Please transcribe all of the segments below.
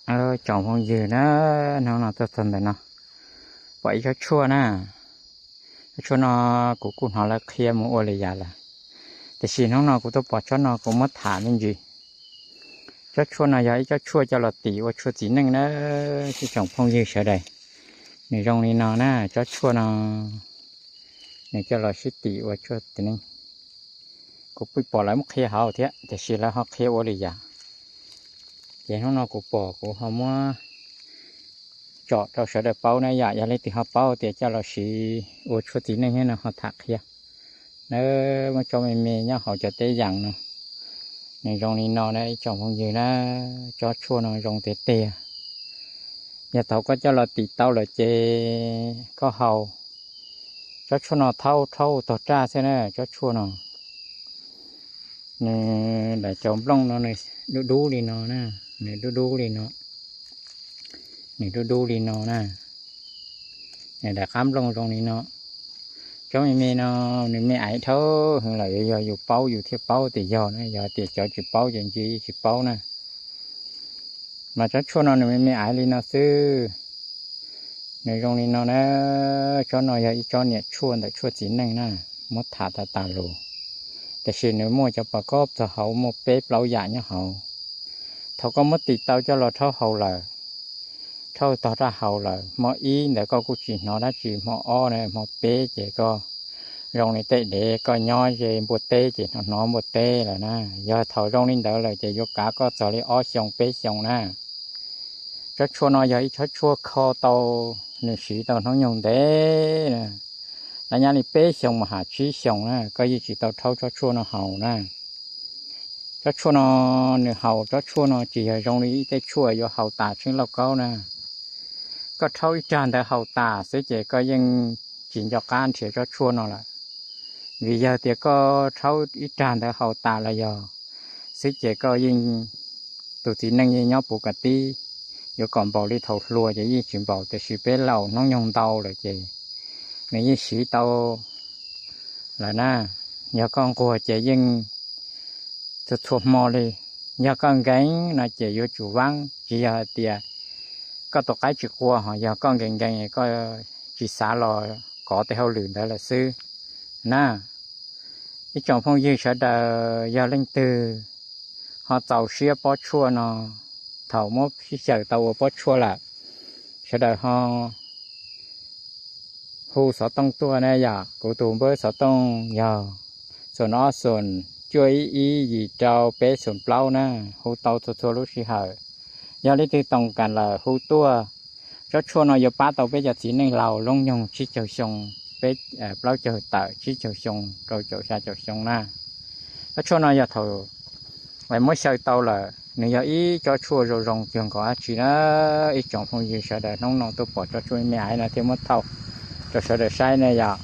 Tsoom phooj ywg na, hnub no tuaj txog ntawm no pom ib tsob tshuaj na. Tsob tshuaj no kuv kuj hnov lawv qhia mus ua li yam lawm, tiam sis hnub no kuv tuaj pom tsob no kuv muab tham me ntsis. Tsob tshuaj no yog ib tsob tshuaj coj los tim ua tshuaj txiv neej na, ib tsoom phooj ywg sawv daws. Nws zoo li no na, tsob tshuaj no nws coj los sib tim ua tshuaj txiv neej. Kuv pom lawv muab qhia hauv thiab tiam sis lawv ho qhia ua li yam. Ces hnub no kuv pom kuv ho muab tsom rau sawv daws paub na yom. Yog leej twg ho paub tias coj los siv ua tshuaj txiv neej no ho tham qhia na. Muab tsob me me nyob hauv cov teb yas no, nws zoo li no na ib tsoom phooj ywg na. Tsob tshuaj no zoo tiag tiag. Yog thaum koj coj los tim tau lawm ces koj haus. Tsob tshuaj no thaub rhaub tog raj xwb na, tsob tshuaj no. Nws daim cov nplooj no nws dub dub li no na, nws dub dub li no, nws dub dub li no na. Nws daim qab nplooj zoo li no. Tsob me me no nws me aiv dhau heev lawm, yog yus paub yus thiaj paub tias yog na, yog tias cov tsis paub ces ntshe tsis paub na. Mas tsob tshuaj no nws me me aiv li no xwb. Nws zoo li no na, tsob no yog ib tsob niam tshuaj ntawm tshuaj txiv neej na, muab tham tas tas lus. Tiam sis nws muaj cov pos kob txog hauv muaj peb plaub yam nyob hauv. Thaum koj muab tim tau coj los rhaub haus lawm, rhaub tog raj haus lawm, hmo ib ntawd koj kuj tsis hnov dab tsi, hmo ob na, hmo peb ces koj zoo li tej dev koj nyob ze npua teb ces hnov hnov npua teb lawm na. Yog thaum zoo li ntawd lawm ces yuav kav koj txog li ob xyoo peb xyoo na. Tsob tshuaj no yog ib tsob tshuaj kho tau, nws siv tau hnub nyoog ntev na, lawv nyab li peb xyoo mus ham tsib xyoo na koj yeej tsis tau rhaub tsob tshuaj no haus na. Tsob tshuaj no, nws haus tsob tshuaj no tsis yog zoo li ib tej tshuaj yuav haus tas tsheej lauj kaub na. Koj rhaub ib rag ntawd haus tas xwb ces koj yeej tsis nco qab nrhiav tsob tshuaj no lawm. Vim yog tias koj rhaub ib rag ntawd haus tas los yog xwb ces koj yeej, tus txiv neej yeej nyob puv kas tib, yuav kom npaum li thaum hluas ces yeej tsis npaum, tiam sis peb laus hnub nyoog ntau lawm ces nws yeej siv tau lawm na. Yog koj nquag ces yeej txhua txhua hmo li. Yog koj nkees no ces yuav tsum vaab, tsis yog hais tias koj tus qaib tsis qua, ho yog koj nkees nkees koj tsis xav los kov tej hauj lwm ntawd lawm xwb na. Ib tsoom phooj ywg sawv daws, yog leej twg ho txaus siab pob tshuaj no, thaum muab sib xyaw tau ua pob tshuaj lawm, sawv daws ho hu xov tooj tuaj na yom. Kuv tus npawb xov tooj yog xoom ob xoom cuaj ib ib yim rau peb xoom plaub na, hu tau txhua txhua lub sij hawm. Yog leej twg toom kam lawm hu tuaj. Tsob tshuaj no yuav pab tau peb cov txiv neej laus loob nyoog tsib caug xyoo, peb, plaub caug tawm tsib caug xyoo rau caum xya caum xyoo na. Tsob tshuaj no yog thaum muab xyaw tau lawm, nws yog ib tsob tshuaj zoo zoo cuag nkaus dab tsi na. Ib tsoom phooj ywg sawv daws, hnub no tuaj pom tsob tshuaj me me aiv no thiaj muab thauj rau sawv daws saib ne yom.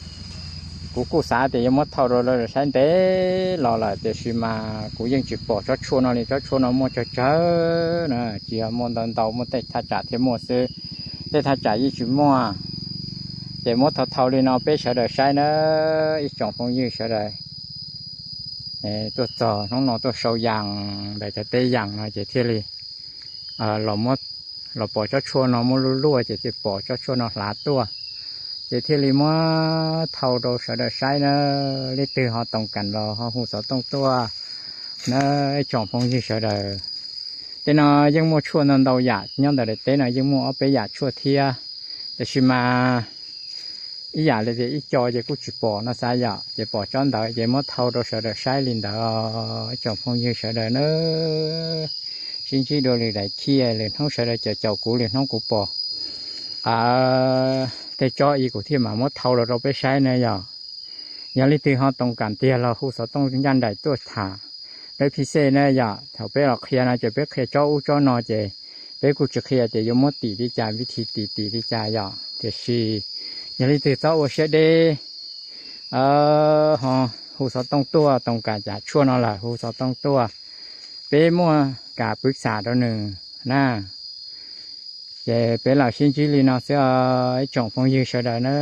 Kuv kuj xav tias yuav muab thauj rau sawv daws saib ntev los lawm, tiam sis mas kuv yeej tsis pom tsob tshuaj no li. Tsob tshuaj no muaj tsawg tsawg na, tsis yog muaj ntau ntau, muaj tej thaj tsam thiaj muaj xwb, tej thaj tsam yeej tsis muaj. Ces muab thauj thauj li no peb sawv daws saib na, ib tsoom phooj ywg sawv daws. Tuaj txog hnub no tuaj sau yas ntawm cov teb yas no ces thiaj li los pom tsob tshuaj no muab luaj luaj ces thiaj pom tsob tshuaj no hlav tuaj, ces thiaj li muab thauj rau sawv daws saib na. Leej twg ho toom kam los ho hu xov tooj tuaj na, ib tsoom phooj ywg sawv daws. Tej no yeej muaj tshuaj ntau ntau yam, nyob ntawm daim teb no yeej muaj ob peb yam tshuaj thiab, tiam sis mas ib yam li tias ib co ces kuj tsis pom no xav yom, ces pom tsob ntawd ces muab thauj rau sawv daws saib li ntawd. Ib tsoom phooj ywg sawv daws na, sib ntsib dua lwm daim thiaj, lwm hnub sawv daws caum caum kuv, lwm hnub kuv pom tej tsob ib kuv thiaj mam muab thauj los rau peb saib na yom. Yog leej twg ho toom kam tiag los hu xov tooj ncaj nraim tuaj tham peb phi xej na yom. Thaum peb los qhia no ces peb qhia tsob ub tsob no ces peb kuj tsis qhia tias yuav muab tim li cas, vib thib tim tim li cas yom. Tiam sis yog leej twg txhob ua siab deb, ho hu xov tooj tuaj, toom kam cam tshuaj no lawm hu xov tooj tuaj, peb muaj kam pwv xam rau nws na. Ces peb los sib ntsib li no xwb, ib tsoom phooj ywg sawv daws na.